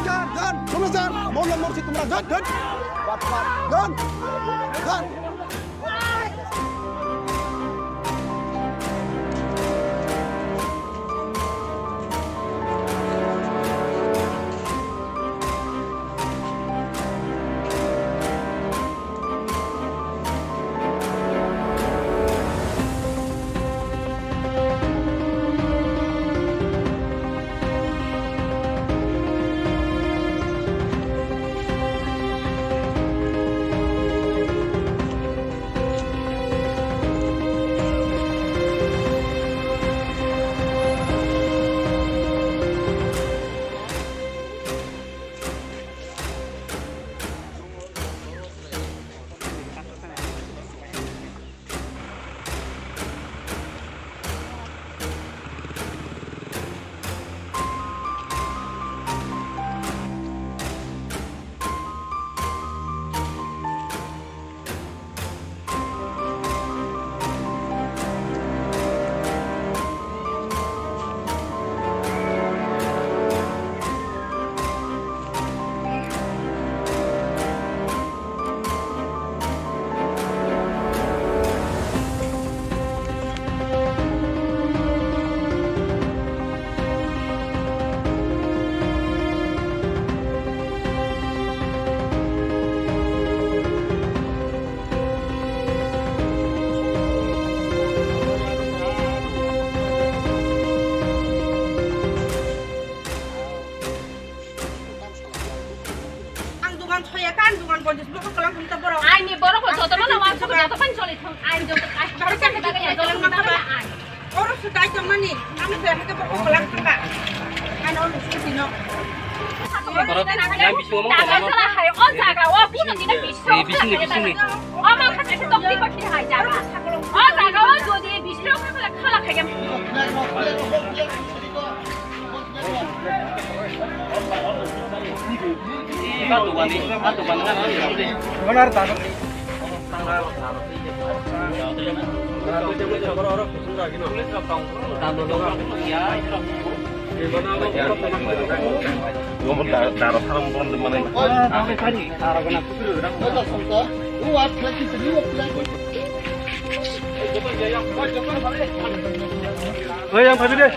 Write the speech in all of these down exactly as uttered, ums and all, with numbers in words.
যান, যান, তোমরা যান, মরলে মরছি, তোমরা যান, যান। বাট, বাট, যান, যান। Ang dugan soya ka, ang dugan bonjis bokol kolang kami ta borok. Aini borok ko joto no na wansa ko joto pan choli thong. Aini joto kai. Bari ka kita ya joto na ka ai. Oro su dai jong mani, ang se hake bokol kolang kami ba. Ano lu su tino. Borok ya bisi ngomong tong. Hai o jaga o buno dine bisi. Bisi ni, bisi ni. O ma khate tok di bakhi hai jaga. O jaga o jodi bisi ro khala khala khaya. Oi, yang tadi deh.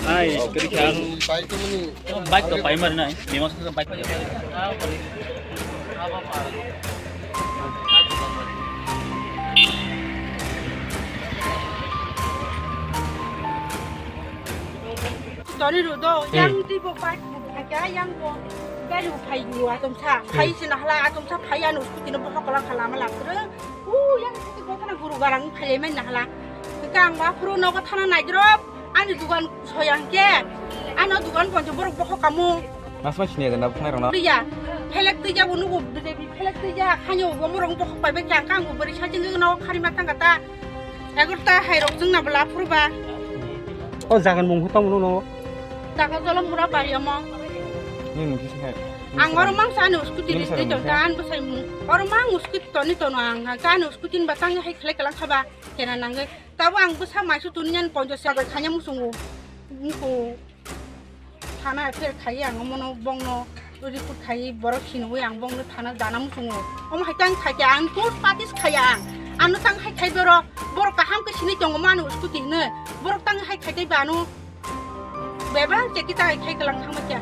Ai, kiri khan. Bike to pai mar nai, memang sa bike pai. Tori ru do, yang di bo bike bo kha kya, yang bo gari bo phai ru atom sa, phai sina hala atom sa phai anu scooty no bohok kolang khala ma lak. U, yang sati gotana guru garang khailai mai nahla. Kang ba phuru nogo thana naidrop, ani dugan soyang ke. Ano dugan ponjo borok bohok kamu. Mas mas ni ada na phai rona. Priya, phelek tija bo nugo, phelek tija khanyo bo morong bohok pai bai kang kang bo bari sajing no khari matang kata. Egor ta hai rok jung na bla phuru ba. O jagan mung hutang no no. Jaga jolom mura bari amo. Ni mung kisi hai. Ang oro mang sa ani scooty ri twi tong ta, ang bwsai mung. Oro mang scooty toni tono ang, ha, ka ani scooty ni ba tang hai khlai kalang khaba, kena nangwi. Tabo ang bwsa maisu tuni ani ponjo sa bai khanya musungo. Niko thana affair khai ang omono bongno report khai borok sinwi ang bongno thana jana musungo. Omo hai tang khai khe ang tus patis khaya ang. Ano tang hai khai borok, borok kaham khe sinwi tongo mano scooty hwnwi. Borok tang hai khai tei ba ano. Bebak che kita hai khai kalang thangma kya.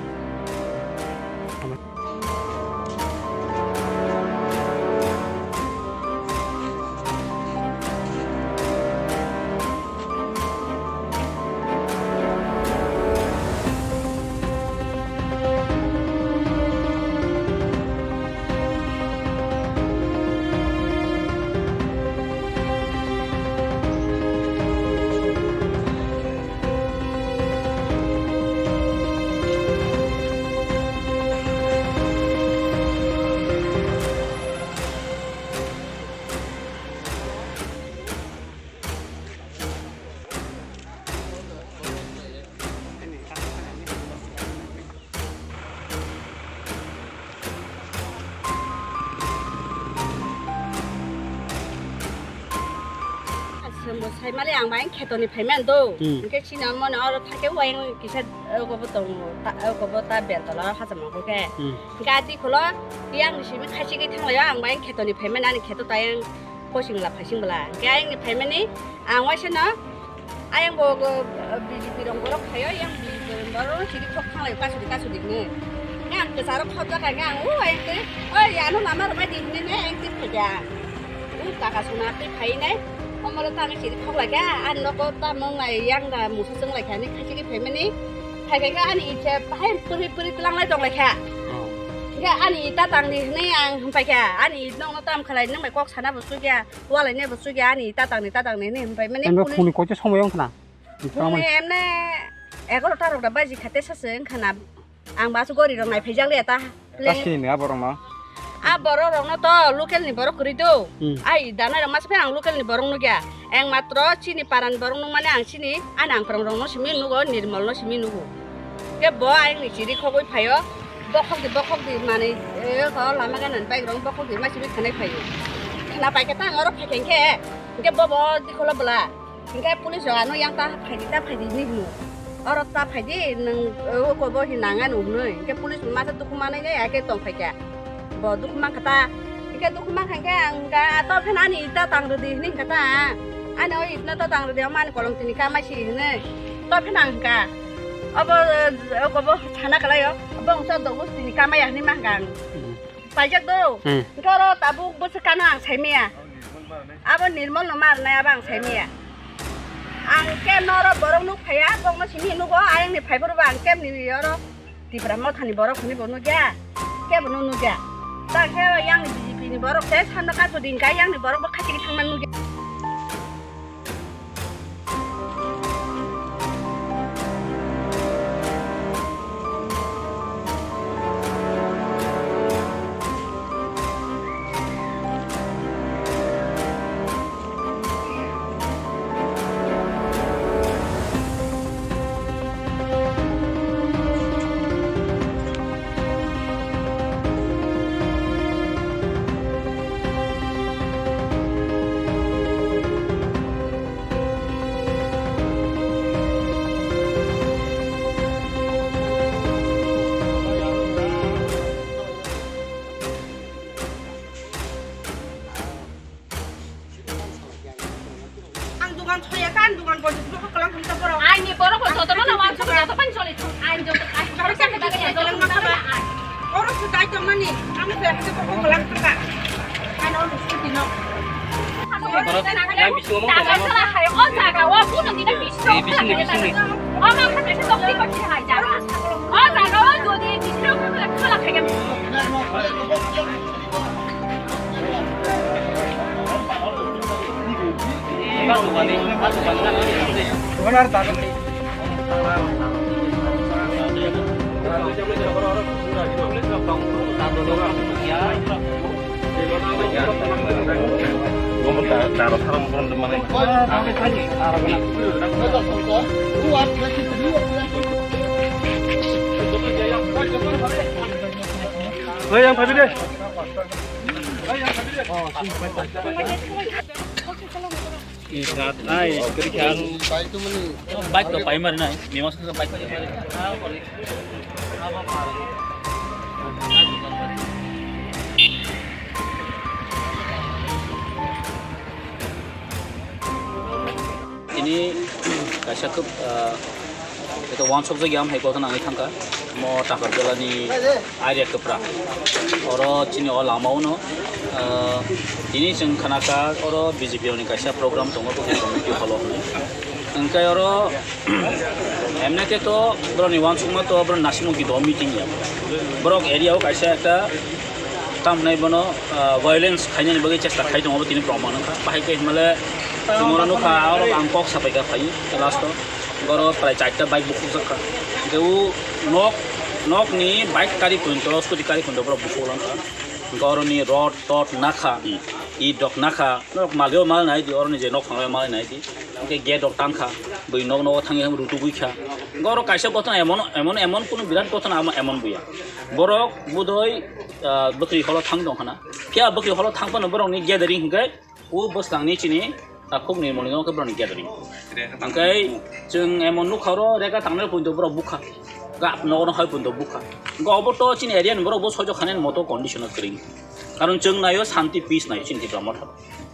Bo saimali ang bai khetoni phaiman do. Hmm. Hwnkhe chini mone oro thake wayang kisa, eh, ogobo tongo. Ta, eh, ogobo ta beltola hacham ogo khe. Hmm. Hwnkhe adi kholo yang ni simi khachi khe thanglaio ang bai khetoni phaiman ani kheto tayang posing la phaising bwla. Hwnkhe ayang ni phaimani ang waisa no ayang bo, bo, eh, B J P rong borok khaio yang B J P rong borok sidi thok thanglaio kasudi kasudi hwnwi. Hwnkhe ang kwcharo khobjakha hwnkhe ang o ayang twi, "Oi, ano lama rwmai di," hwnwi ne ayang twi phaikha. Ui kaka sona tei phai nai. Omo le tang siri khok lai kha. Ani nogo ta mong lai yang da musa chwng lai kha ni khachi khe phai mani. Phai kha ani ite bahai puri puri tlang lai tong lai kha. Oh. Khe ani ita tang di hwnwi ang hwn phai kha. Ani it nong no tam khalai nang bai kok sana bo sugya. Wa lai ne bo sugya ani ita tang ni ta tang ni hwnwi hwn phai mani. Emre police phone ni koite somoi wng khna. Phone ni emne egaroh ta rok da baji kha te sa se wng khna. Ang basu gori rok nai phaijak le ta. Kasi ni aborok no. A borok rok no to local ni borok kwrwi do. Hmm. Ai danai rok masa phai ang local ni borok nugya. Ang matro chini paran borok nung mani ang chini ani ang prong rok no simi nugo, Nirmol no simi nugo. Ke bo ayang ni chiri khogwi phaio. Bokhok di, bokhok di manwi, eh, ko lama gana bike rok bokhok di ma simi khanai phaio. Khna pai khe ta ang oro phai khe, ke bo bo di kholo bwla. Hingke police rok ano yang ta phaidi, ta phaidi hinwi hino. Oro ta phaidi, nwng, o, kobo hinang ano hinwi. Hingke police bo masa dukhu manwi ya, ya khe tong phaikha. Bo dukhu mankha ta. Hingke dukhu mankha hingke ang hingka, "A, to pheno ani ita tang rwdi," hinwi hingka ta. "Ani o itno ta tang rwdi, omo ani kolong tini kamai si," hinwi. To pheno ang hingka. Obo, o, kobo sana kalai o. Obo wngsa dogo tini kamai ya hinwi mankha ang. Paijak do. Hmm. Hingke oro tabuk bwswk kano ang saimaya. Abo Nirmol no marnai abo ang saimaya. Ang kem no oro borok nuk phaiya, bokno simi nugo, ayang ni phaibo ang kem ni oro Tipra Motha ni borok hwnwi bo nukya. Kebo no nukya. Ta khe yang ni B J P ni borok se sando kaso din kai yang ni borok bo khachi thangma nukya. Ang dukan soya kan, dukan pojok dukha kalang kami tak borok. Aini borok ko joto no nawan sok joto pan soli thung. Aini joto ai borok sa kita ya joto no nawan. Oro sudah itu mani, ang sudah itu kok kalang kami. Ano scooty no. Borok yang bisu ngomong tong. Salah hai, o jaga o kuno tidak bisu. Eh, bisu ni, bisu ni. O ma kata saya dokti pasti hai jaga. O jaga o jadi bisu kala kaya. Hei, yang tadi deh. Ikat ai, kiri kan. Bike to paimar nai, memang sudah bike. Ini kaisa khe, ah, ito wansuk jagya hai kothon nangwi thangkha. Mo Takarjala ni area kwpra. Oro chini o lama uno, ah, tini chwng khanakha oro B J P ni kaisa program tongo, bwkhwrang committee holo hwnwi. Hwnkhe oro, emne khe to borokni wansukma to borok nasimung kido meeting ya. Borok area o kaisa ekta tamnai bono, ah, violence khainani bagwi chesta khai tongo, tini proman wngkha. Bahai khe himale chwngno nukha, oro ang kok sapaikha phai last o. Oro prai charta bike bukhukjakha. Hwnkhe o nok, nokni bike kari phunto, scooty kari phunto borok bukhuk langkha. Hwnkhe oroni rod, tod nakha, it rok nakha, norok malio mal nai di, oroni je nok phanglai mal nai di. Hwnkhe gate rok tangkha, bui nok nogo thangwi thangwi rutugwi kha. Hwnkhe oro kaisa bothon emon, emon, emon kunu birat bothon amo emon buya. Borok budoi, ah, bwkhri holo thang tong khana. Phiya bwkhri holo thang phano borokni gathering hwnkhe o bwskangni chini Takhuk ni moni no khe borok ni gathering. Hingke chwng emon nukha oro rega tangnai poito borok bukha. Gap nogo no hai poito bukha. Hingke obo to chini area ni borok bo soijo khanai moto condition o kwrwi. Karon chwng naio shanti peace naio chini Tipra Motha.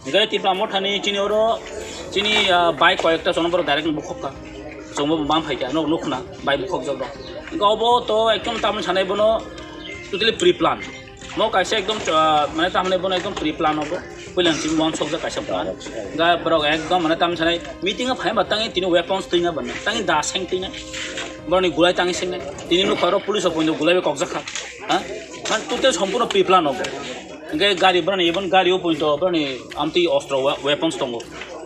Hingke Tipra Motha ni chini oro chini, ah, bai koyekta chwng borok direct bukhok kha. Chwng bo bam phaikha nog nukhna bai bukhok jok rok. Hingke obo to ekdom tamni sanai bono totally pre plan. Mo kaisa ekdom, ah, mane tamni bono ekdom pre plan obo. Puilan chini wan sokjak kaisa plan. Hingke borok ekdom mane tamni sanai meeting o phai ba tangi tini weapons twina bana. Tangi da seng twina. Boroni gulai tangi seng nai. Tini nukha oro police o poito gulai bai kokjak kha. Ha? Man total sompurno pre plan obo. Hingke gari boroni, even gari o poito boroni amtwi ostro we-, weapons tongo.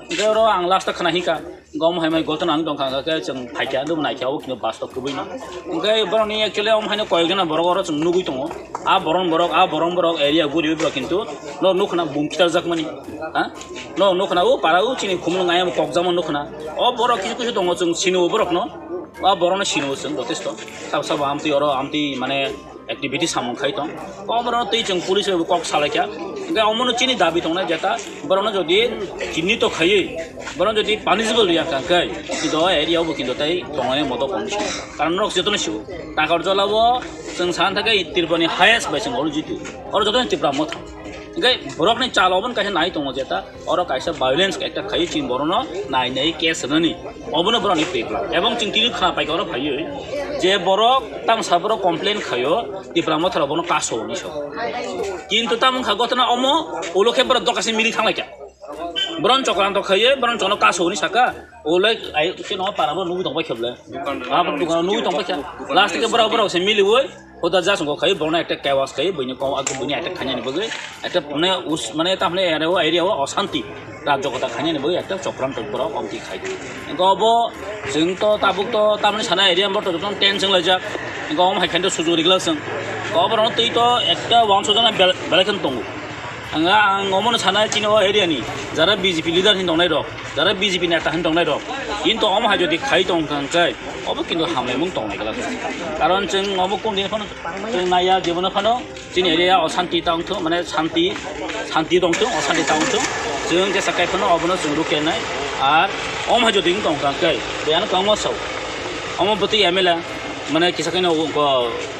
Hingke oro ang last o khna hika, gom hai mai goton ang tongkha, hingke chwng phaikha, dum naikha, o kino bus tok kubui no. Hingke boroni actually om haino koyek jona borok oro chwng nugui tongo. A boron borok, a boron borok area guri borok kintu no nukhna bum kitar jak mani. Ha? No nukhna o para o chini khumulwng ayang kok jama nukhna. O borok kisu kisu tongo chwng sini o borok no. O borok no sini o chwng jotesto. Sabo sabo amtwi oro amtwi mane activity samung khai tong. Oborok twi chwng police bai kok salaikha. Hingke omono chini dabi tongnai jeta borokno jodi chinni to khaiwi, borokno jodi punishable ya kha khe, kintu o area o bo kintu tei tongnai moto condition. Karon norok jotono sio. Takarjala o chwng sana thangkhe Tripura ni highest bai chwng oro jitu. Oro jotono Tipra Motha. Hingke borokni chal obono kaisa nai tongo jeta. Oro kaisa violence ekta khaio chini borokno nai nai case rwnani. Obono borokni pre plan. Ebong chwng tini khna paikha oro phaiwi je borok tamsa borok complain khaio Tipra Motha rok bono kaso hwnwi so. Kintu tamo wngkha gotona omo ulo khe borok dokase mili thanglaikha. Boron chokranto khaiwi boron chono kaso hwnwi saka. Ulai ai chini o para bo nugui tongbai khe bwle. Abo dukano nugui tongbai khe. Last khe borok borok se miliwi Huda jasongo khai borokno ekta chaos khai buini kok buini attack khainani bagwi ekta mane us mane tamni area o area o osanti rajyo kota khainani bagwi ekta chokram tong borok omti khai. Go bo chwng to tabuk to tamni sana area bo to jotono tense wng laijak. Go om hai khain to sujuk ri glak chwng. Go borokno twi to ekta uansukjak nai belai khe tongo. Ang ang omono sana chini o area ni jara B J P leader hin tongnai rok. Jara B J P neta hin tongnai rok, kintu omo hai jodi khai tong kha hwnkhe, obo kintu hamlaimung tongnai glak. Karon chwng omo kung din phano chwng naiya, jebono phano chini area o santi tong thung, mane santi, santi tong thung, o santi tong thung. Chwng jesa kai phano obono chwng rukya nai. Ar omo hai jodi wng tong kha hwnkhe, biyano kwbangma sao. Omo bwtwi M L A, mane kisa khe no,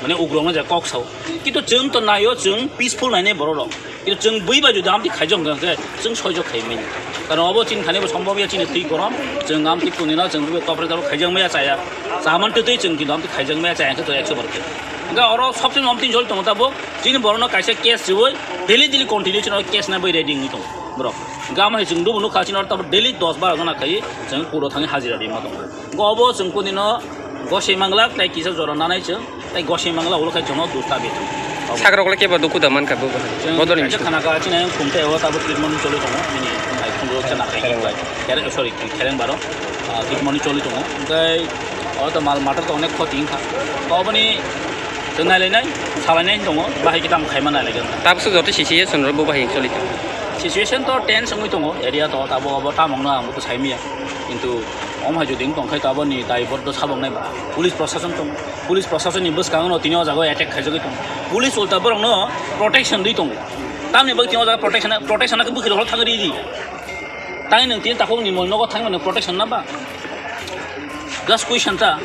mane ugrok no je kok sao. Kintu chwng to naio, chwng peaceful nainai borok rok. Kintu chwng bui bai jodi amtwi khaijak hwnkha khe chwng soijo khai manya. Karon obo chini thani bo sombhob ya chini twi korom. Chwng amtwi kuni no chwng bui topre topre khaijak maya chaya. Chaman twi twi chwng kintu amtwi khaijak maya chaya khe to ekso bar khe. Hwnkhe oro sobse amtwi jol tongo tabuk. Chini borok no kaisa case riwi daily daily continuation o case na bai ready wngwi tongo borok. Hwnkhe amo hai chwng dubu nukha chini oro tabuk daily dos baro jona khai chwng kuro thangwi hajira ri ma tongo. Hwnkhe obo chwng kuni no gosoi manglak tei kisa jora nanai chwng. Tei gosoi mangla ulo khai chwngno duk ta bithung. Sakrok le kebo dukhu da mankha bo. Chwng bodol ni kaisa bising. Khana ka chini khum tei o tabuk treatment choli tongo. Nini khum bai khum rok chana khai khum bai. Kere, sorry, khereng baro. Ah, treatment choli tongo. Tei o to mal matter to onek khoti wngkha. Oboni chwng nai lai nai, salai nai tongo. Bahai kitam khai ma nai lai. Tabuk so joto situation ro bo bahai choli tongo. Situation to tense wngwi tongo. Area to tabuk obo tamong no ang bo sai miya. Kintu om hai jodi wng tong khai to aboni dai boddo sabok nai ba. Police prosason tongo. Police prosasonni bwskango tini o jaga o attack khaijagwi tongo. Police ulta borokno protection rwi tongo. Tamni bagwi tini o jaga protection, protection khe bwkhirok thangwi ridi. Tei nwng tini takhukni mol nogo thangmani protection na ba? Just question ta.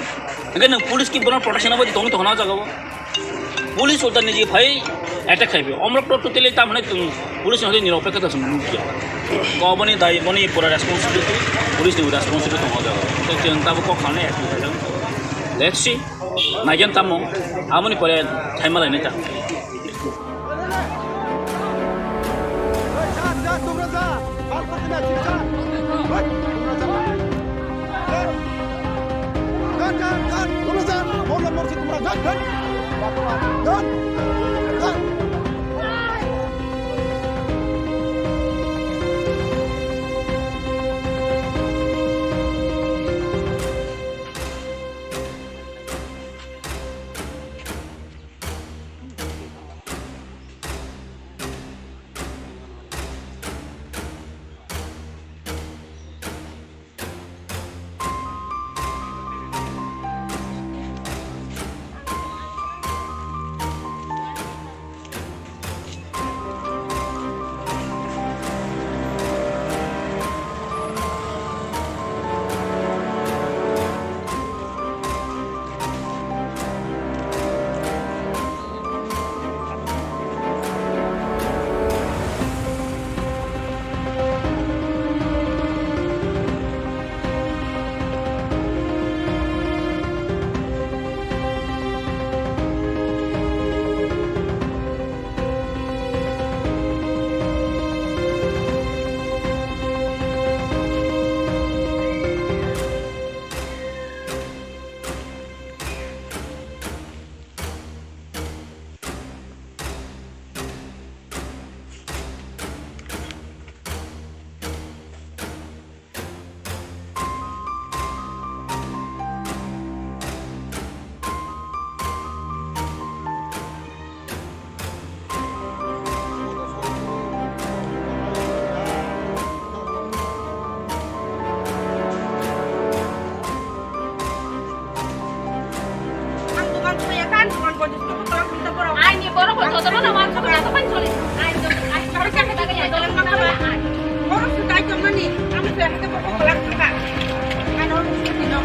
Hwnkhe nwng police ki bono protection na bagwi tongwi tongkha na o jaga o? Police ulta niji phai attack khai phai. Omrok to totally ta mane police ni nirok pekha ta sung nukya. Ko boni dai boni pura responsibility, police ni responsibility tong o jaga o. Tei chwng tabuk kok sanai action khaijak. Let's see. Naigen tamo, amoni pore thaima lainai ta. Aini borok bo jotono na wansuk na to pan choli. Aini jot, aini jot, aini jot, aini jot. Borok su tai tongmani, ang se hake borok kolak thangka. Ano su tino.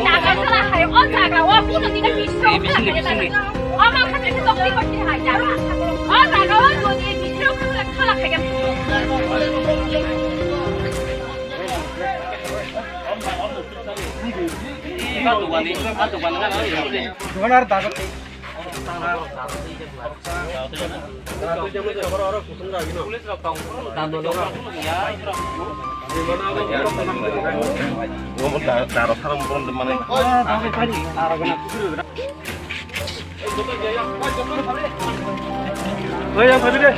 Jaga sala hai, o jaga, o puno tino bising, bising, bising. O ma khate se tokti koti hai jaga. O jaga, o jodi bising khala khala khai. Oi, yang tadi deh.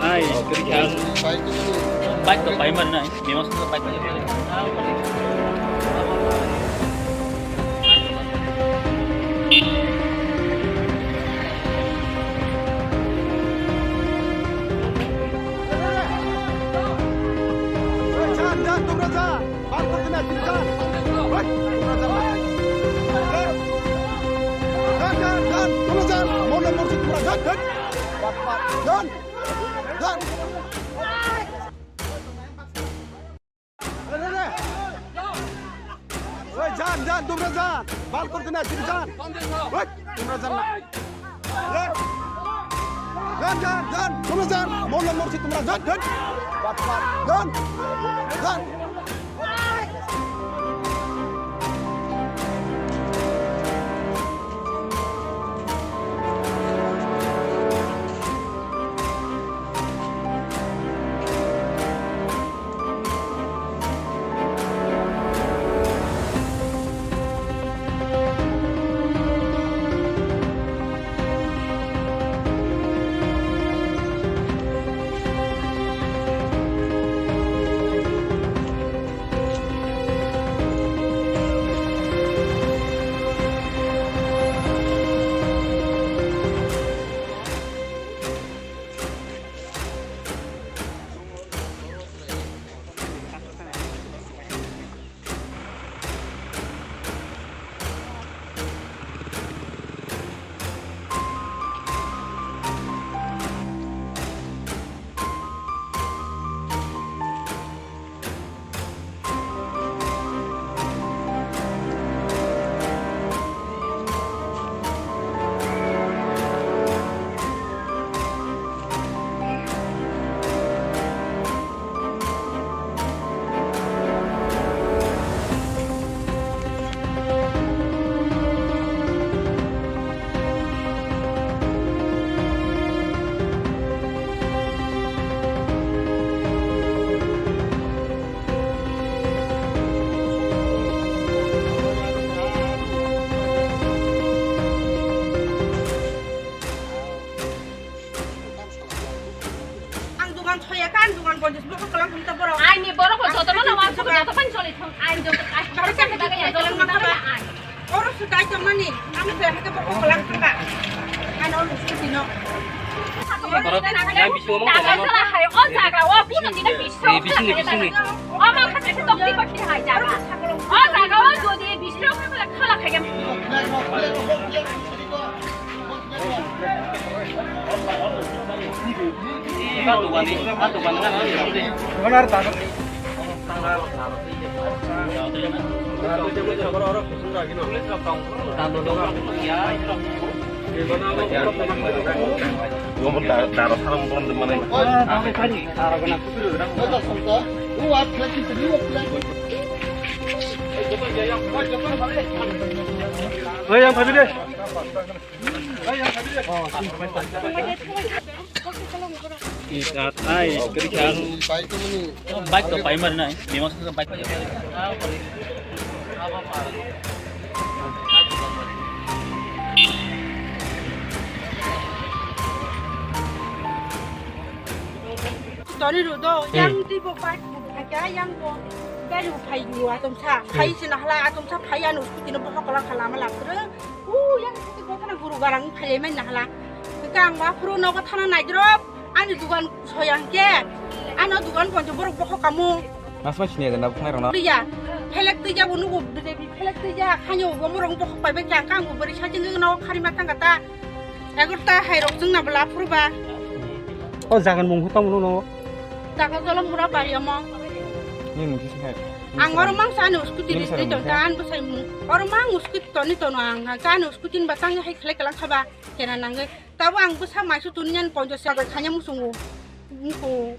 Ai, kerja. Bike to paimar na, memang sudah bike to paimar. Jan, jan, tumra jan. Bar kor dina, jan. Hoi, tumra jan. Jan, jan, jan, tumra jan. Mona morsi tumra jan, jan. Jan. Jan. Oi, jan, jan, tumra jan. Bar kor dina, jan. Oi, tumra jan na. Jan, jan, jan, tumra jan. Molla morsi tumra jan, jan. Bat, bat, jan. Jan. Ang dugan soya kan, dugan bonjis bokol kalam hum ta borok. Aini borok ko jotono na wansuk na to pan choli thong. Aini jot, aini jot, aini jot. Borok su tai tongmani, ang se hake borok kolak thangka. Ano scooty no. Borok, ya, bising mo. Jaga sala hai, o jaga, o puno tino bising. Eh, bising ni, bising ni. O ma khate se tokti koti hai jaga. O jaga, o jodi bising khala khala khai. Oi, yang tadi deh. Ikat ai, kerja. Bike to paimar na, memang sudah bike. Tori rudo, yang tibo bike bo phai kha, yang bo gari bo phai ni atom sa, phai sina hala atom sa phai ano scooty no bohok la khala ma lapre. U yang scooty bo thana guru garang phai mai na hala. Kang ba phuru nogo thana naidrop, ani dugan soyang ke, ano dugan ponjo borok bohok kamu. Mas mas ni ada nak nai rona. Iya, pelek tu ya bunu go bide bi pelek tu ya kanyo go morong bo pai bai kya kang go beri sa jeng no khari matang kata. Egur ta hai rok jeng na bela purba. O jagan mung hutang munu no. Jaga jolom mura bari omo. Ni mung kisi hai. Ang oro mang sa anu scooty ni sari mung kya? Ang bo sai mung. Oro mang scooty toni tono ang. Sa anu scooty ni batang hai khlai kalang khaba. Kena nangge. Tabo ang bwsa maisu tuni ani ponchash hajar khanya muchungo. Muko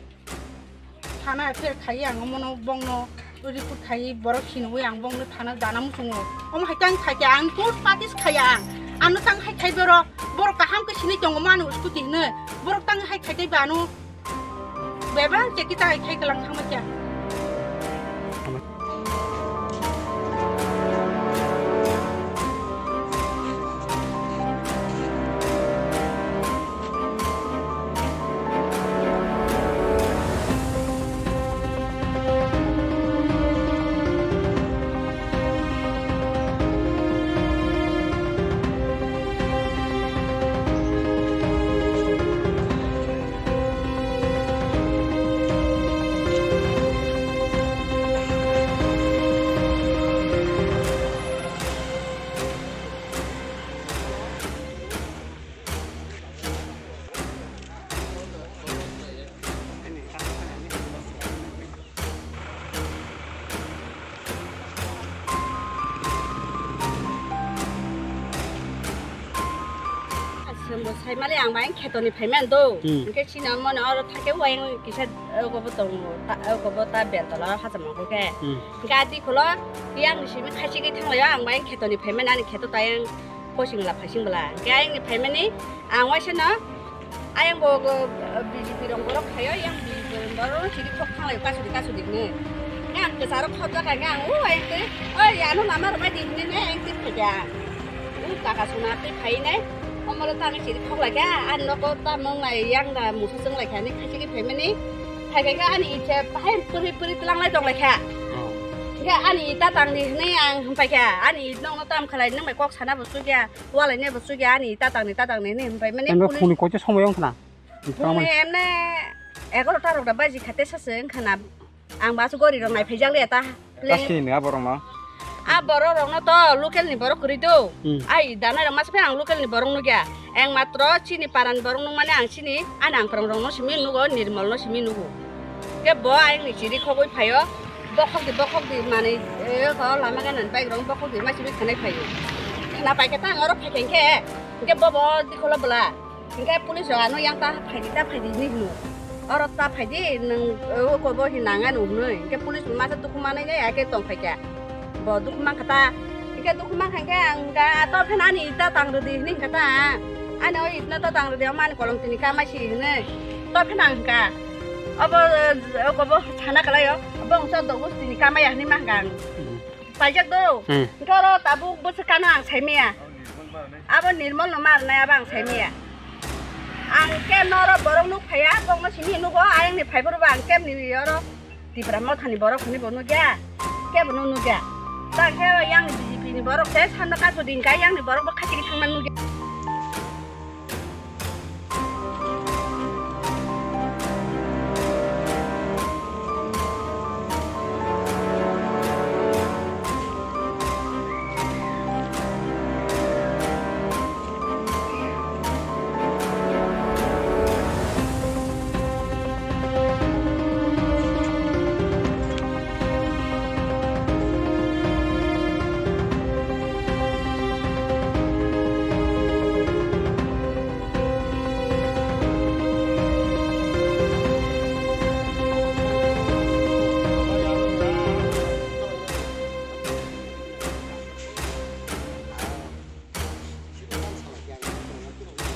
thana pher khai ang omono bongno report khai borok sinwi ang bongno thana dana muchungo. Omo hai tang khai khe ang court patis khaya ang. Ano tang hai khai boro borok kaham khe sinwi tongo mano scooty hwnwi. Borok tang hai khai tei bano bebak cheki ta hai khai kalang thangma kya. Aswk bo sai mali ang bai khetoni phaiman do. Hmm. Hwnkhe chini mone oro thake wayang kisa ogo bo tongo. Ta, ogo bo ta beltola hacham ogo khe. Hmm. Hwnkhe adi khulo yang ni simi khachi khe thanglaio ang bai khetoni phaiman ani kheto tayang. Posing la phaising bwla. Hwnkhe ayang ni phaimani ang waisa no ayang bo, bo, B J P rong borok phaio, yang B J P rong borok no chiri khok thanglai kasudi kasudi hwnwi. Hwnkhe ang kwcharo khobjak kha, hwnkhe ang o ayang twi, "Oi, ano lama rwmai di," hwnwi ne ayang twi phaikha. O kaka sona twi phai nai, omo le tamo chiri khok laikha, ani nogo tamo wngnai yang da musa chwng laikha hwnwi khachi khe phaimani. Phaibai khe ani ite bahai pwrwi pwrwi twlanglai tong laikha. Oh. Hwnkhe ani ita tangdi hwnwi ang hwnpaikha, ani it nokno tam khlai nang bai kok sana bo chukya. Walai ne bo chukya ani tatang ni tatang ni hinwi hwnpai mani. Emre police phone ni koito somoi wng khna. Phone ni emne egaroh ta rok da baji kha tesa se wng khna. Ang ba su gori rok nai phaijak le ta. Kasini ni aborok no. A borok rok no to local ni borok kwrwi do. Hmm. Ai danai rok masa phai ang local ni borok nukya. Ang matro chini paran borok nuk mani ang chini ani ang prong rok no simi nugo, Nirmol no simi nugo. Ke bo ayang ni chiri khogwi phaio. Bokhok di bokhok di manwi, eh, ko lama gana ni bike rok bokhok di masa phai khanai phaio. Khna pai khe ta ang oro phai khe hwnkhe. Hwnkhe bo bo dikholo bwla. Hwnkhe police rok ano yang ta phaidi, ta phaidi hinwi hino. Oro ta phaidi, nwng, eh, oko bo hin nang ano hinwi. Hwnkhe police rok masa dukhu manwi nai, hakhe tong phaikha. Bo dukhu mankha ta. Hwnkhe dukhu mankha hwnkhe ang hwnkha, "To pheno ani ita tang rwdi," hinwi hwnkha ta. Ani o itno ta tang rwdi, omo ani kolong tini kamai si hinwi. To pheno ang hwnkha. Obo, eh, oko bo sana kwlaio. Bo wngsa dogo tini kamai ya hinwi ma hwnkha ang. Paijak do. Hmm. Hwnkhe oro tabuk bwswk kano ang saimaya. Abo Nirmol no ma rwnai abo ang saimaya. Ang khe noro borok nuk phaiya, bokno simi nugo, ayang ni phaiphuru bo ang kemni oro Tipra Motha ni borok hwnwi bo nukya. Kebo no nukya. Ta khe yang ni B J P ni borok se samno kaso din kha, yang ni borok bo khachi khe thangma nukya.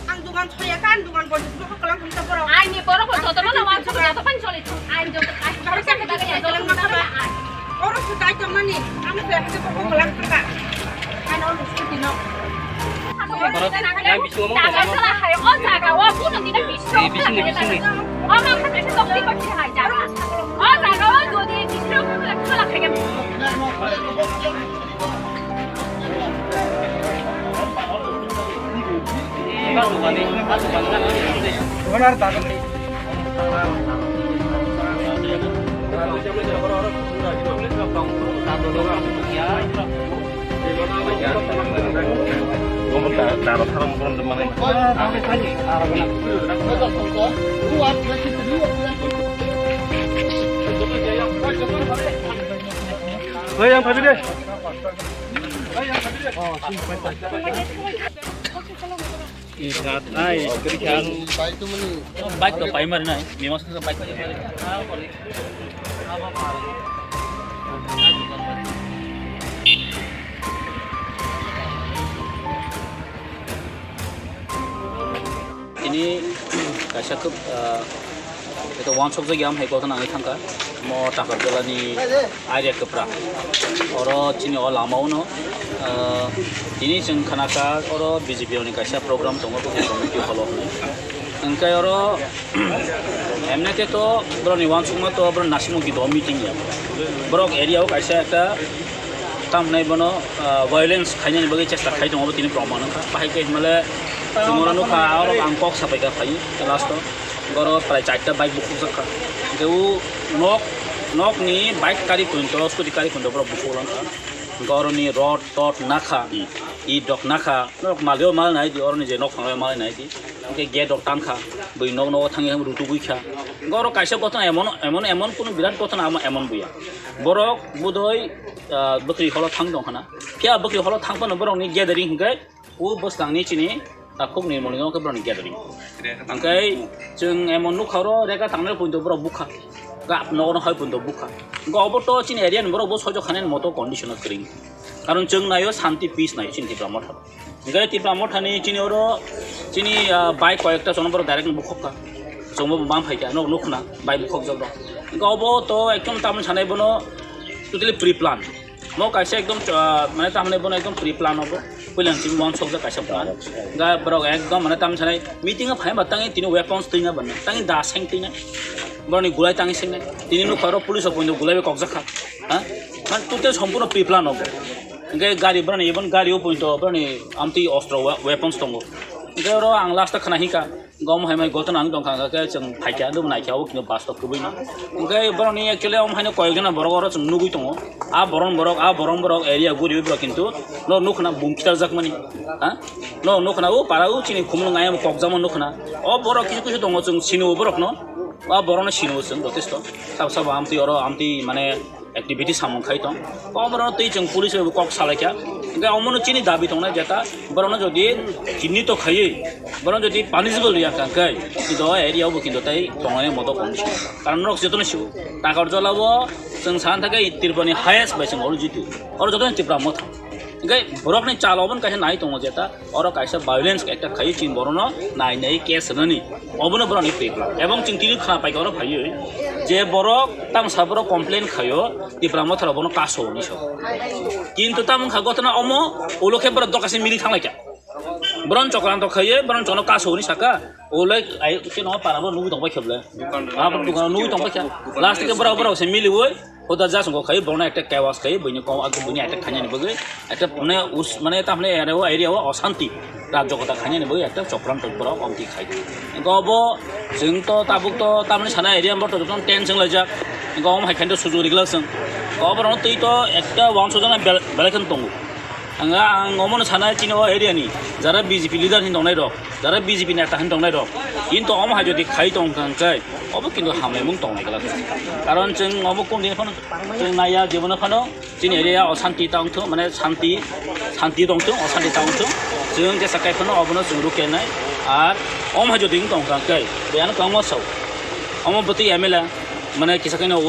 Ang dugan soya kan, dugan bojit mo kalang kung ta borok. Ai ni borok ko joto no wan so joto pan choli thung. Ai joto kai. Aro sa ka dagi joto ma ba. Oro su dai to mani. Ang se ha ko kalang kung ta. Ano lu su tino. Borok yang bisu mo ko mo. Sala hai o jaga o kuno dina bisu. Ni bisu ni bisu ni. O ma ka bisu to di ko hai jaga. O jaga o do di bisu ko kala kala kage. Oi, yang tadi deh. Bike to pai mari nai, mi mas bike to pai mari. Ini kaisa khe, ah, Ito wansok jagya ham hai kothon nangwi thangkha. Mo Takarjala ni area kwpra. Oro chini o lama uno, ah, tini chwng khanakha oro B J P ni kaisa program tongo, bo committee holo hwnwi. Hwnkhe oro, emne khe to boroni wansukma to boroni nasimung kito meeting ya. Borok area o kaisa ekta tamnai bono, ah, violence khainani bagwi chesta khai tongo, bo tini proman wngkha. Bahai khe hwnmale chwng oro nukha, oro ang kok sapaikha phai last o. Borok prai charta bike bukhukjak kha. Hwnkhe o nok, nokni bike kari kunto, scooty kari kunto borok bukhuk lang kha. Hwnkhe oroni rod tod nakha, it rok nakha, norok malio mal nai di, oroni je nok phanglai mal nai di. Hwnkhe gate rok tang kha, bui nok nogo thangwi thangwi rutugwi kha. Hwnkhe oro kaisa gotona emon, emon, emon kunu birat gotona amo emon buya. Borok budoi, ah, bwkri holo thang tong khana. Phiya bwkri holo thang phano borokni gathering hwnkhe O bwskangni chini takhuk ni mwnwi no khe borokni gathering. Hwnkhe chwng emon nukha oro rega tangnai punto borok bukha. Gap nogo no hai punto bukha. Hwnkhe obo to chini area ni borok bo soijo khanani moto condition o kwrwi. Karon chwng naio shanti peace naio chini Tipra Motha. Hwnkhe Tipra Motha ni chini oro chini, ah, bike koyekta chwng borok direct no bukhok kha. Chwng bo bang phai kha, nok nukhna bike bukhok jok rok. Hwnkhe obo to ekdom tamni sanai bono totally pre plan. Mo kaisa ekdom, ah, mane tamni bono ekdom pre plan obo. Puilang simi wansokjak kaisa plan. Ga borok ekdom mane tamni sanai meeting o phai ba tangi tini weapons twina ba tangi da seng twina. Boroni gulai tangi sengnai. Tini nukha oro police o puino gulai bai kokjak kha. Ha? Man tute sompurno pre plan obo. Hwnkhe gari boroni even gari o puino boroni amtwi ostro wa-, weapons tongo. Hwnkhe oro ang last o khna hika. Gom hai mai gotona ang tongkha, hwnkhe chwng phaikha, dum naikha, o kino bus to kwbwi no. Hwnkhe borokni actually omo haino koyok jona borok oro chwng nugwi tongo. A boron borok, a boron borok area guriwi borok kintu no nukhna bum khitarjakmani. Ha? No nukhna o para o chini khumulwng ayang kokjakma nukhna. O borok kisu kisu tongo chwng sini o borokno. O borokno sini o chwng jotesto. Sabo sabo amtwi oro amtwi mane activity samung khai tong. Oborok twi chwng police bai bo kok salai kha. Hwnkhe omono chini dabi tongnai jeta borokno jodi chinito khaiwi borokno jodi punishable ya kha khe kintu o area o bo kintu tei tongnai moto condition. Karon norok jotono sio Takarjala o chwng sana thangkhe Tripura ni highest bai chwng oro jitu. Oro jotono Tipra Motha. Hwnkhe borokni chal obono kaisa nai tongo jeta. Oro kaisa violence ekta khaio chini borokno nai nai case rwnani. Obono borokni pre plan. Ebong chwng tini khna paikha oro phaiwi je borok tamsa borok complain khaio Tipra Motha rok bono kaso hinwi sao. Kintu tamo wngkha gotona omo ulo khe borok dokase mili thanglaikha. Boron chokranto khaio boron chono kaso hinwi saka. Ulai ai chini para bo nugwi tongbai khe bole. Abo dukano nugwi tongbai kha. Last khe borok borok se miliwi Hoda jasongo khai, borokno ekta chaos khai, buini kok, buini attack khainani bagwi, ekta mane us-, mane tamni area o, area o osanti, rajyo kota khainani bagwi ekta chokranto borok omti khai. Hwnkhe obo chwng to tabuk to tamni sana area bo to jotono tense wnglaijak. Hwnkhe omo hai khainto sujuk riglak chwng. Obo borokno twi to ekta uansukjaknai bel-, belai kheno tongo. Ang, ang omono sana chini o area ni jara B J P leader hin tongnai rok, jara B J P neta hin tongnai rok, kintu omo hai jodi khai tong kha hwnkhe obo kintu hamlaimung tongnai glak. Karon chwng obo kung din phano chwng naiya jebono phano chini area o santi tong thung, mane santi, santi tong thung, o santi tong thung. Chwng jesa kai phano obono chwng rukya nai. Ar omo hai jodi wng tong kha hwnkhe, biyano kwbangma sao. Omo bwtwi M L A, mane kisa khe no,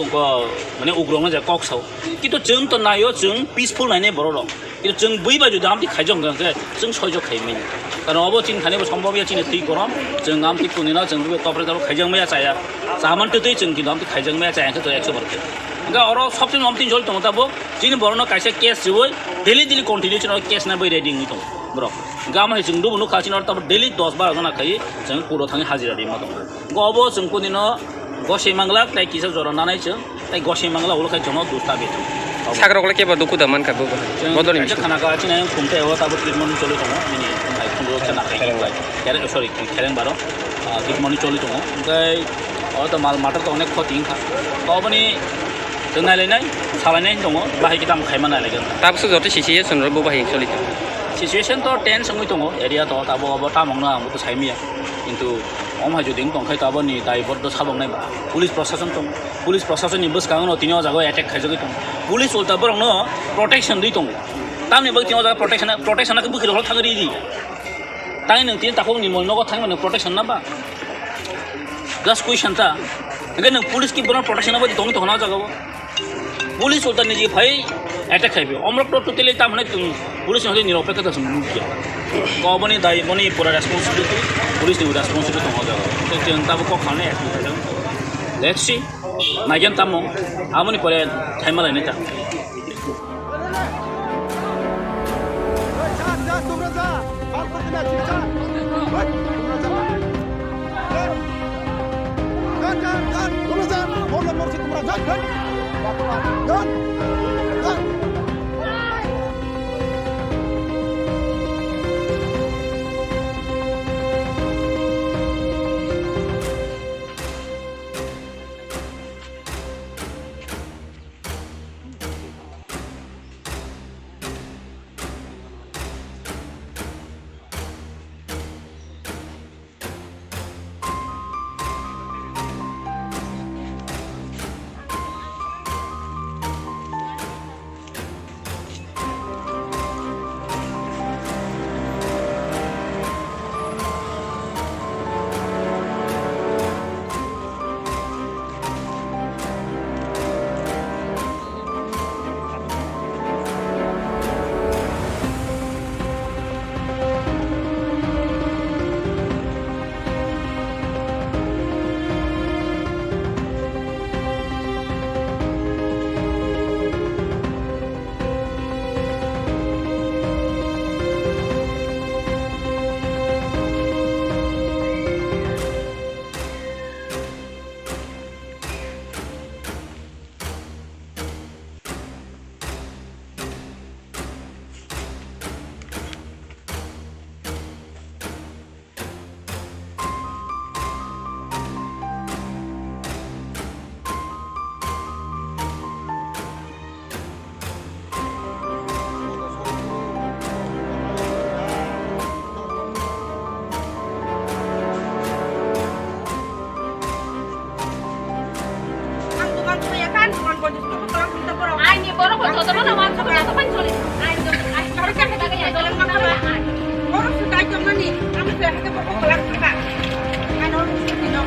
mane ugrok no je kok sao. Kintu chwng to naio, chwng peaceful nainai borok rok. Kintu chwng bui bai jodi amtwi khaijak hwnkha hwnkhe chwng soijo khai manya. Karon obo chini thani bo sombhob ya chini twi gorom, chwng amtwi kuni no chwng bui topre topre khaijak maya chaya. Chaman twi twi chwng kintu amtwi khaijak maya chaya hwnkhe to ekso bar khe. Hwnkhe oro sobse amtwi jol tongo tabuk chini borok no kaisa case riwi daily daily continue chini case na bai ready wngwi tongo borok. Hwnkhe amo hai chwng dubu nukha chini oro tabuk daily dos baro jona khai chwng court o thangwi hajira ri ma tongo. Hwnkhe obo chwng kuni no gosoi manglak tei kisa jora nanai chwng. Tei gosoi mangla ulo khai chwngno dusta bethung. Sakrok le kebo duku da mankha bo. Chwng bodol ni kaisa bisingo. Khana ka chini ayang khum tei o tabuk treatment choli tongo. Bini khum hai khum rok chana khai. Kere, sorry, khereng baro. Ah, treatment choli tongo. Tei O to mal matter to onek khoti wngkha. To oboni to nailainai, salainai tongo, bahai kitam khaima nailaigwna. Tabukso joto situation rok bo bahai choli tongo. Situation to tense wngwi tongo, area to tabo obo tamongno ang bo to saimaya. Kintu om hai jodi wng tongkhai to aboni daibor do sabok nai ba. Police prosason tongo. Police prosason ni bwskango no tini o jaga o attack khaijagwi tongo. Police ulta borok no protection dwi tongo. Tamni bagwi tini o jaga protection, protection na bwkhirok thangri di. Tang nwng tini takhuk ni mol nogo thangmani protection na ba? Just question ta. Hingke nwng police ki bono protection abo tong tong na jaga o. Police ulta niji phai attack khai bi. Omrok to totally ta mane tung police hode nirok pekha ta sung nukya. Ko boni dai boni pura responsibility, police ni responsibility tong jaga. Te chwng ta bo kok khane action khai jaga. Let's see. Naigen tamo. Amoni pore thaima lai neta. Ang dogan thaya kan, dogan bojis ko kolang thung ta borok. Ai ni borok ko joto no wan ko joto pan choli. Ai joto ai. Borok ka hata ya dogan ma ka ba. Borok su dai jong mani, ang se hata borok kolang thung ka. Ano su ti no.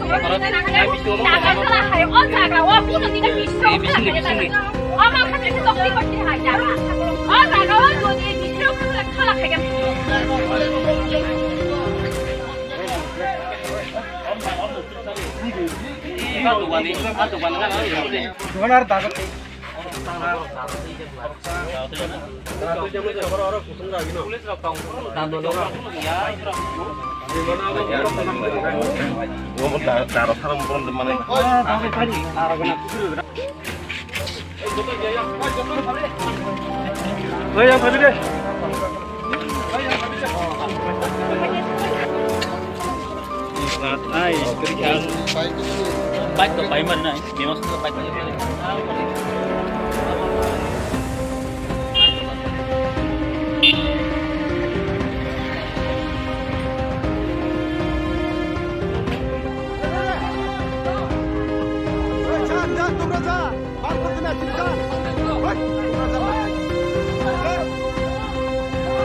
Jaga khala hai, o jaga o kuno dine bisro khala hai jaga. O ma khate se tokti bakti hai jaga. O jaga o jodi bisro khala khala hai jaga. Bike to pai man nai, bima sung bike to pai. Jan, jan, tubra jan. Bal kor dina, sini jan. Hei, tubra jan.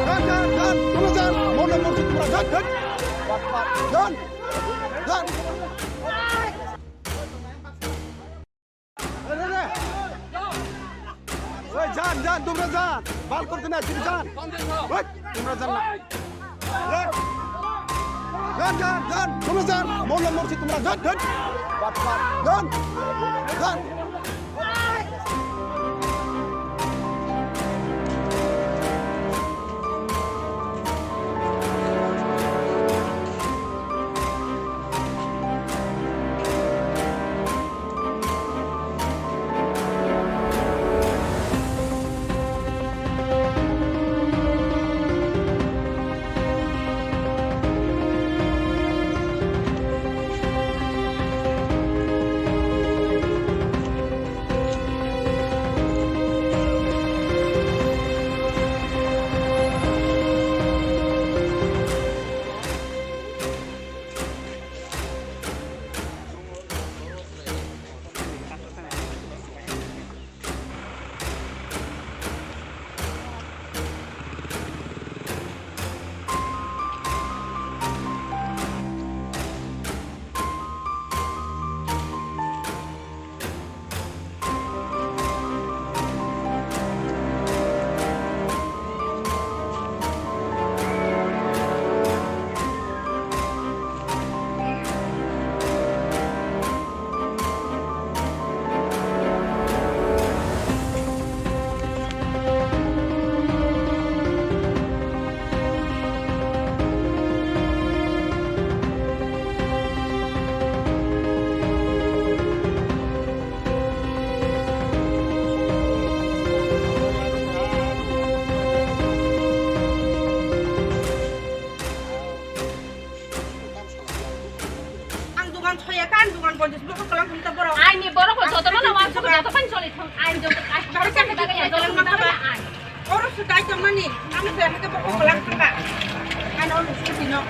Jan, jan, jan, tubra jan. Mona morsi tubra jan, jan. Jan, jan. Oi, jan, jan, tumra jan. Bal kor dina, sini jan. Oi, tumra jan na. Jan, jan, jan, tumra jan. Molla morsi tumra jan, jan. Bat, bat, jan. Jan. Dukan soya kan, dukan bonjis bokol kolang thum ta borok. Aini borok ko joto no wan soko joto pan choli thong. Ain joto ai. Bari sa kita ya joto na ba. Oro su dai tong mani. Ano se hake bokol kolang thum ba. Ano oro su tino.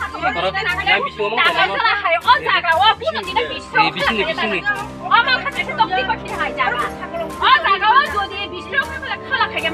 Borok yang bisu mo ko mama. Hai o jaga o kuno dina bisu. Eh, bisu ni, bisu ni. O ma kha se tok ti ko ti hai jaga. O jaga o jodi bisu ko khala khala khai.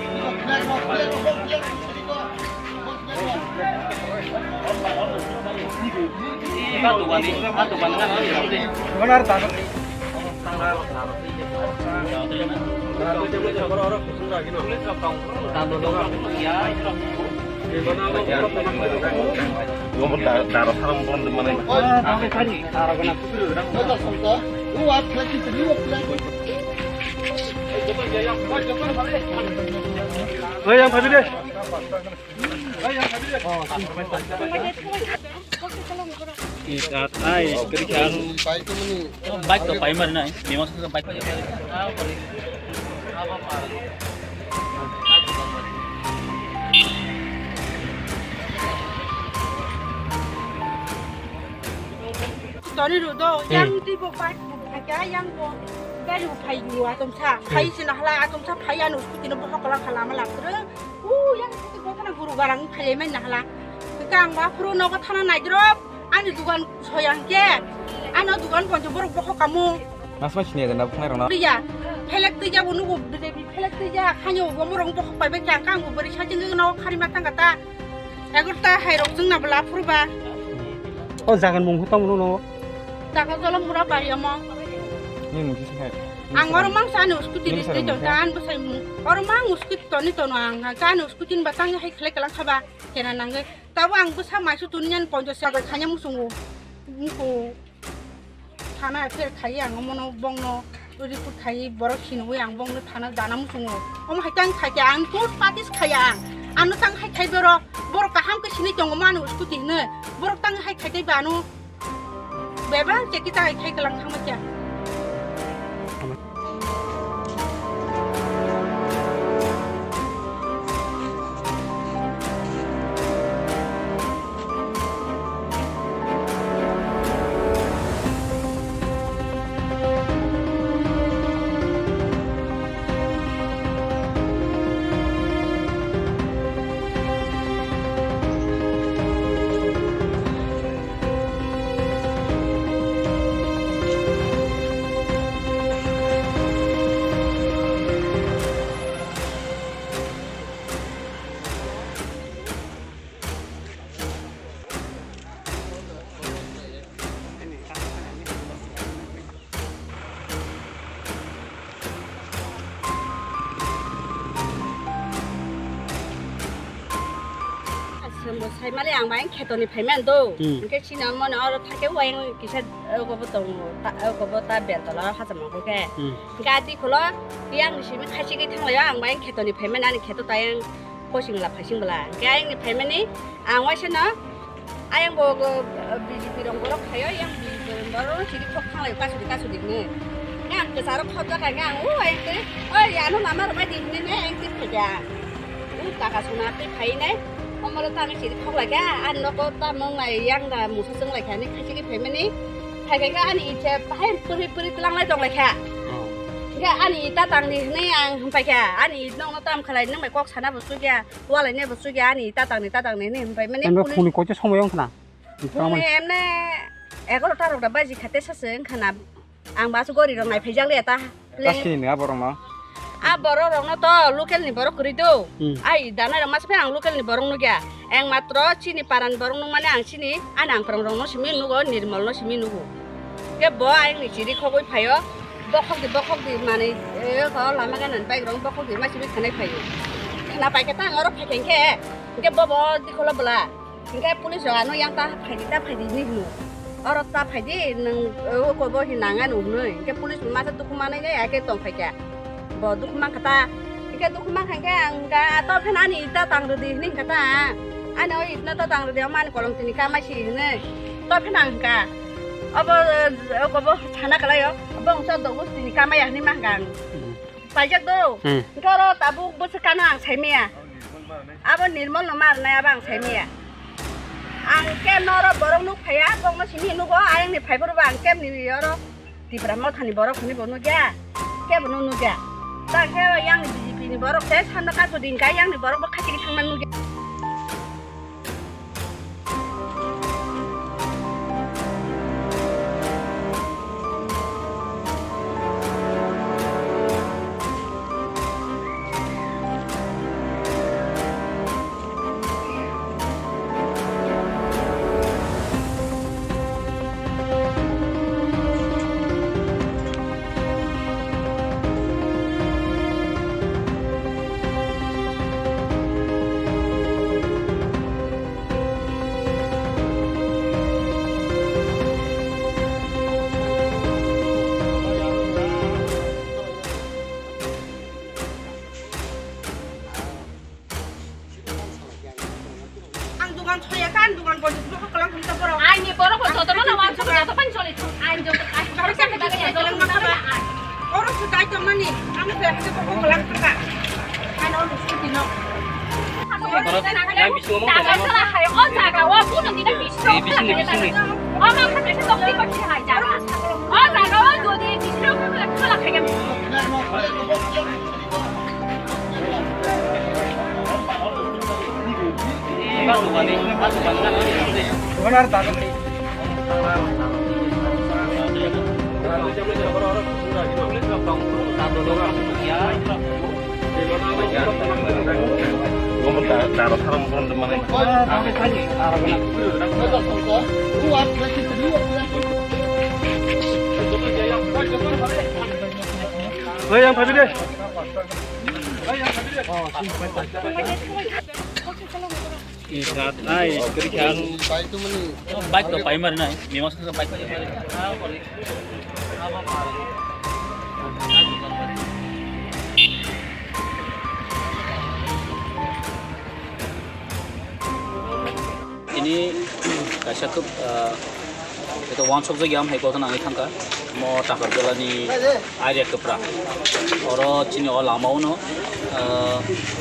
Oi, yang tadi deh. Ai, kiri khan. Bike to pai mar nai. Bima sa bike. Tori ru do, yang ti bo bike bu phai ka, yang bo gari bu phai bu atom sa. Phai sina hala atom sa phai ano scooty no bohok la khala ma lapre. U yang ti bo kana guru garang phai mai na hala. Ka ang ba phuru nogo thana naidrop, ani dugan soyang ke. Ano dugan konjo borok bohok kamu. Mas mas ni ada nak phai rona. Iya. Phelek tija bu nugo bide bi phelek tija khanyo bo morong bohok pai be ka ang bo bari sa jeng no khari ma tang kata. Egarta hai rok jeng na bla phuru ba. O jagan mung hutam no no. Jaga jolom mura bari amo. Ni nung kisi hai. Ang oro mang sa ani scooty ni tong kan bo sai mung. Oro mang scooty toni tono ang ka ani scooty ni ba tang hai khlai kalang khaba. Kena nangwi. Tabo ang bwsa maisu tuni yan ponjo sa bai khanya musungo. Muko thana apher khai ang mono bongno report khai borok sinwi ang bongno thana dana musungo. Omo hai tang khai ang tus patis khaya ang. Ano tang hai khai boro borok kaham ke sini tongo mano scooty hne. Borok tang hai khai tei bano. Bebak cheki ta khai kalang thangma kya. Aswk bo sai mali ang bai khetoni phai man do. Hmm. Hwnkhe chini mone oro thake uayang kisa, eh, ogo bo tongo, ta, eh, ogo bo ta bel tola hacham ogo khe. Hmm. Hwnkhe ati khulo, yang ni simi khachi khe thang laio ang bai khetoni phai man ani kheto tayang. Kosing la phaising bwla. Hwnkhe ayang ni phaimani ang waisa no ayang bo, bo, B J P rong borok phaio, yang B J P rong borok no chiri khok thanglai kasudi kasudi hwnwi. Hwnkhe ang kwcharo khobjak kha, hwnkhe ang o ayang twi, "Oi, ano lama rwmai di," hwnwi ne ayang twi phaikha. O taka sona twi phai nai, omoro tamo chiri khok laikha, ani nogo tamo wnglai yang da musa chwng laikha, ani khaisigi phaimani. Phai kha ani ite bahai puri puri tlanglai tong laikha. Oh. Hwnkhe ani tatang di hwnwi ang hwnpai kha, ani nokno tam khlai nang bai kok sana bo chukya, walai nai bo chukya, ani tatang ni tatang ni hwnwi hwnpai mani. Emre police phone ni koito somoi wng khna? Phone ni emne egaroh ta rok da baji kha tesa se wng khna. Ang ba su gori rok nai phai jak le ta. Tasini ni aborok no? A borok rok no to local ni borok kwrwi do. Hmm. Ai danai rok masa phai ang local ni borok nukya. Ang matro chini paran borok nukmani ang chini, ani ang phrang rok no simi nugo, Nirmol no simi nugo. Ke bo ayang ni chiri khogwi phaio. Bokhok di, bokhok di manwi, eh, ko lama gana ni bike rok bokhok di ma simi khwnai phaio. Khwna pai khe ta ang oro phai khe, hwnkhe bo bo dikholo bwla. Hwnkhe police rok ano yang ta phaidi, ta phaidi hinwi hino. Oro ta phaidi, nwng, eh, oko bo hin nang ano hinwi. Hwnkhe police ni masa dukhu manwi nai, hakhe tong phaikha. Bo dukhu mankha ta. Hwnkhe dukhu mankha hwnkhe ang hwnkha, "To pheno ani ita tang rwdi," hinwi hwnkha ta. "Ani o itno ta tang rwdi, omo ani kolong tini kamai si," hinwi. To pheno ang hwnkha. Obo, eh, oko bo sana kwlaio. Bo wngsa dogo tini kamai ya hinwi ma hwnkha ang. Hmm. Paijak do. Hmm. Hwnkhe oro tabuk bwswk kano ang saimaya. Abo Nirmol no ma rwnai abo ang saimaya. Ang khe noro borok nuk phaiya, bong Simi nugo ayang ni phaibo ba ang kem ni oro Tipra Motha ni borok hwnwi bo nugya. Kebo no nugya. Ta khe yang ni B J P ni borok se samna ka jodi hingka yang ni borok bo khachi thangma nugya. Ang dugan soya kan, dugan bojot bokol kolang kami ta borok. Ai ni borok ko joto no wan joto pan choli. Ai joto ai. Oro se dai tong mani, ang se hake bokol kolang kami ta. Ano scooty no. Borok yang bisu ngomong tong. Tala hai o jaga o kuno dina bisu. Bisu ni, bisu ni. O ma kata se tok di pati hai jaga. O jaga o jodi bisu ko kala kaya. Oi, yang tadi deh. Oi, yang tadi deh. Ih, ngat nai, kiri khan. Bike to pai mar nai, mima sa bike. Ini kaisa khe, ah, itu wansok jagya ham hai kothon ang thangka. Mo Takarjala ni area kwpra. Oro chini o lama uno, ah,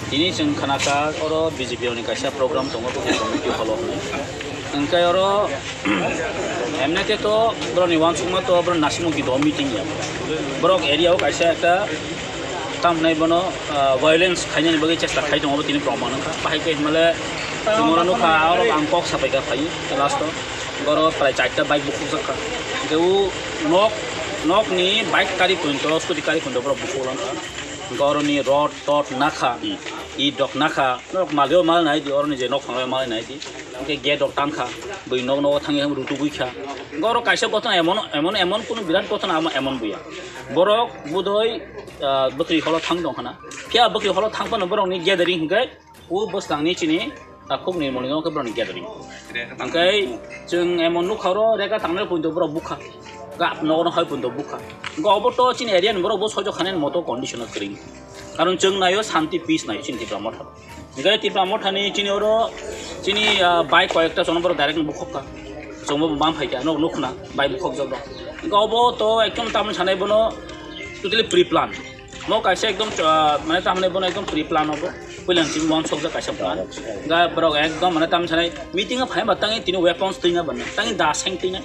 tini chwng khanaka oro B J P ni kaisa program tongo, bo community hall o. Hwnkhe oro emne khe to borok ni wansukma to borok nasimung kido meeting ya. Borok area o kaisa ekta tamnai bono, ah, violence khainani bagwi chesta khai tongo, bo tini promon wngkha. Bahai khe hinmale chwng oro nukha, oro ang kok sapai kha phai last o. Oro prai charta bike bukhukjak kha. Hwnkhe o nok, nok ni bike kari punto, scooty kari punto borok bukhuk langkha. Hwnkhe oro ni rod, tot nakha, i dok nakha, norok malio mal nai di, oro ni je nok phang mal nai di. Hwnkhe gate rok tang kha, bui nok nogo thangwi rutugwi kha. Hwnkhe oro kaisa gothon emon, emon, emon kunu birat gothon amo emon buya. Borok budoi, ah, bwkhri holo thang tong khana. Phiya bwkhri holo thang phano borokni gathering hwnkhe o bwskango chini takhuk ni moni no khe borokni gathering. Hwnkhe chwng emon nukha oro rega tangnai punto borok bukha. Gap nogo no hai punto bukha. Hwnkhe obo to chini area ni borok bo sojo khanani moto condition o kwrwi. Karon chwng naio shanti peace naio chini Tipra Motha. Hwnkhe Tipra Mothani chini oro chini, ah, bike koyekta chwngno borok direct bukhuk kha. Chwngbo bam phai kha, nok nukhna bike bukhukjak rok. Hwnkhe obo to ekdom tamni sanai bono totally pre plan. Mo kaisa ekdom, ah, mane tamni bono ekdom pre plan obo. Puila chini wansokjak kaisa plan. Hwnkhe borok ekdom mane tamni sanai meeting o phai ba tangi tini weapons twina bana. Tangi da seng twina.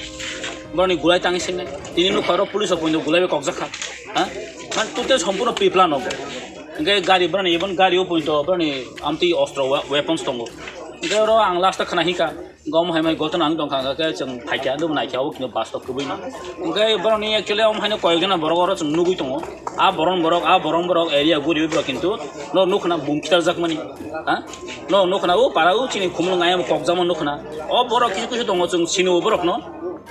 Borokni gulai tangi sengnai. Tini nukha oro police o puino gulai bai kokjak kha. Ha? Man total sompurno pre plan obo. Hwnkhe gari borokni, even gari o puinto borokni amtwi ostro wa-, weapons tongo. Hwnkhe oro ang last o khna hika, gom hai mai gothon ang tongkha, hwnkhe chwng phaikha, nuknai kha, o kino bus to kwbwino. Hwnkhe borokni actually omo haino koyekjona borok oro chwng nugwi tongo. A boron borok, a boron borok area guriwi borok kintu no nukna bum khitarjakmani. Ha? No nukna o para o chini khumulwng ayang kokjakma nukna. O borok kisu kisu tongo chwng sini o borokno.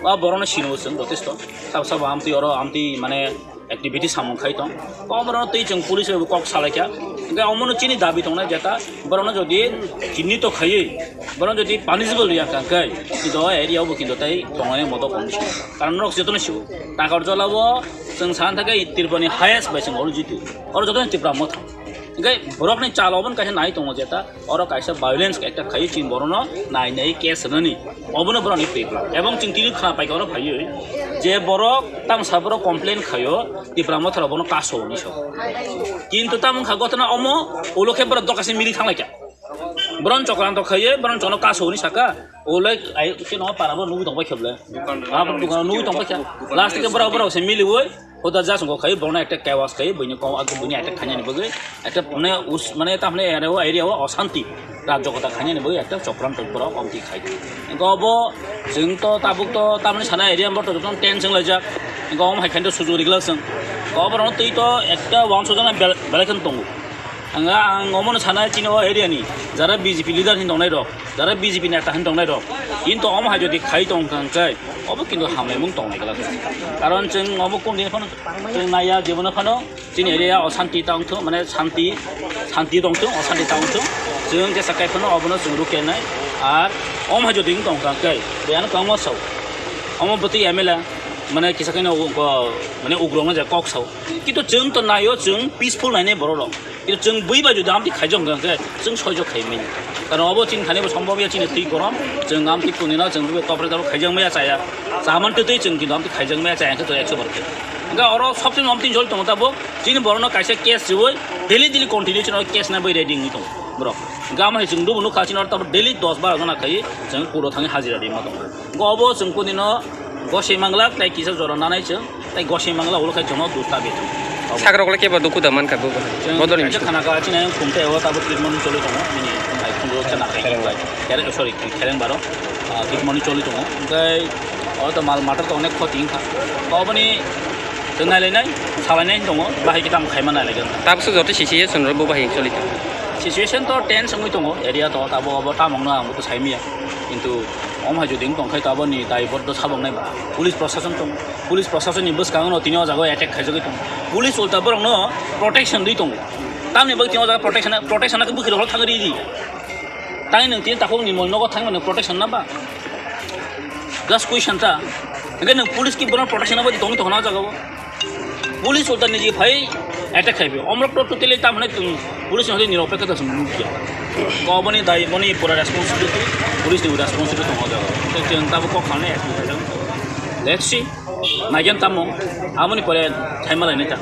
O borokno sini o chwng jotesto. Sabo sabo amtwi oro amtwi mane activity samung khai tong. Kok borokno twi chwng police bai bo kok salai kha. Hwnkhe omono chini dabi tongnai jeta borokno jodi chinni to khaiwi, borokno jodi punishable ya kha khe, kintu o area o bo kintu tei tongnai moto condition. Karon norok jotono sio. Takarjala o chwng sana thangkhe Tripura ni highest bai chwng oro jitu. Oro jotono Tipra Motha. Hwnkhe borokni chalo obono kaisa nai tongo jeta. Oro kaisa violence ekta khaio chini borokno nai nai case rwnani. Obono borokni pre plan. Ebong chwng tini khna paikha oro phaiwi je borok tamsa borok complain khaio Tipra Motha rok bono kaso hinwi sao. Kintu tamo wngkha gotona omo ulo khe borok dokase mili thanglaikha. Boron chokranto khaiye, boron chono kaso hwnwi saka. O le ai khe no para bo nugwi tong bai khe ble. Abo dukan nugwi tong bai khe. Last ke borok borok se miliwi. Hoda jas ngo khai borno ekta chaos khai, buini kok, buini attack khainani bagwi. Ekta mane us-, mane ta mane area o, area o osanti. Rajyo kota khainani bagwi ekta chokranto borok omti khai. Engko obo chwng to tabuk to tamni sana area bo to jotono ten chwng laijak. Engko omo hai khainto sujuk rigla chwng. Obo borok twi to ekta uansukjaknai bel-, belai kheno tongo. Ang, ang omono sana chini o area ni jara B J P leader hin tongnai rok, jara B J P neta hin tongnai rok, kintu omo hai jodi khai tong kha hwnkhe obo kintu hamlaimung tongnai glak. Karon chwng obo kung din phano chwng naiya jebono phano chini area o santi tong thung, mane santi, santi tong thung, o santi tong thung. Chwng jesa kai phano obono chwng rukya nai. Ar omo hai jodi wng tong kha hwnkhe biyano kwbangma sao. Omo bwtwi M L A mane kisa khe no, mane ugrok no je kok sao. Kintu chwng to naio, chwng peaceful nainai borok rok. Kintu chwng bui bai jodi amtwi khaijak hwnkha hwnkhe chwng soijak khai manya. Karon obo chini thani bo sombhob ya, chini twi gorom, chwng amtwi kunino chwng bui topre topre khaijak maya chaya. Chaman twi twi chwng kintu amtwi khaijak maya chaya hwnkhe to ekso bar khe. Hwnkhe oro sobse amtwi jol tongo tabuk chini borokno kaisa case riwi daily daily continue chini case na bai ready wngwi tongo borok. Hwnkhe amo hai chwng dubu nukha chini oro tabuk daily dos baro jona khai chwng court o thangwi hajira ringma tongo. Hwnkhe obo chwng kunino gosoi manglak tei kisa jora nanai chwng. Tei gosoi mangla ulo khai chwngno dos ta bethung. Sakrok le kebo dukhu da mankha bo. Chwng bodol ni kaisa bisingo. Khana ka chini khum tei o tabuk treatment choli tongo. Bini khum bai khum rok chana khai bai. Kere, sorry, khereng baro. Ah, treatment choli tongo. Tei o to mal matter to onek khoti wngkha. Oboni chwng nai lai nai, salai nai tongo. Bahai kitam khai ma nai lai. Tabuk se joto situation rok bo bahai choli tongo. Situation to tense wngwi tongo. Area to tabuk obo tamong no ang bo sai miya. Kintu omo hai jodi wng tong khai to aboni dai boddo sabok nai ba. Police prosason tongo. Police prosasonni bwskango no tini o jaga o attack khaijagwi tongo. Police ulta borokno protection rwi tongo. Tamni bagwi tini o jaga protection, protection khe bwkhirok thang ridi. Tani nwng tini takhuk ni mol nogo thangmani protection na ba? Just question ta. Hwnkhe nwng police ki bono protection na bagwi tongwi tongna o jaga o? Police ulta niji phai attack khai bi. Omrok to totally ta mane tung police ni nirok pekha ta sung nukya. Ko boni dai boni pura responsibility, police ni responsibility tong o jaga. Tei chwng tabuk kok khanai action khaijak. Let's see. Naigen tamo, amoni pore thaima lainai ta.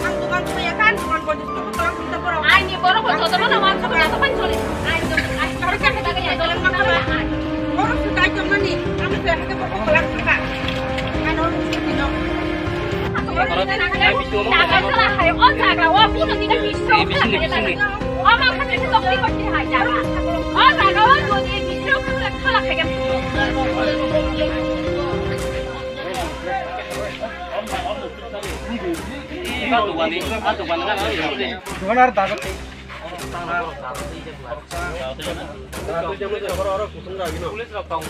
Ang dogan saya kan, dogan bojis ko tolong minta borok. Ai ni borok ko joto na wan ko na to kan choli. Ai ni, ai ni. Borok sa dai jong mani, ang sa hate borok ko lang ka. Ano, sino? Borok sa dai jong mani. Jaga sala hai, o jaga o, kuno dina bisu. O ma khate se tokti kotti hai jaga. O jaga o jodi bisu khala khala khai. Dogan ar dagat.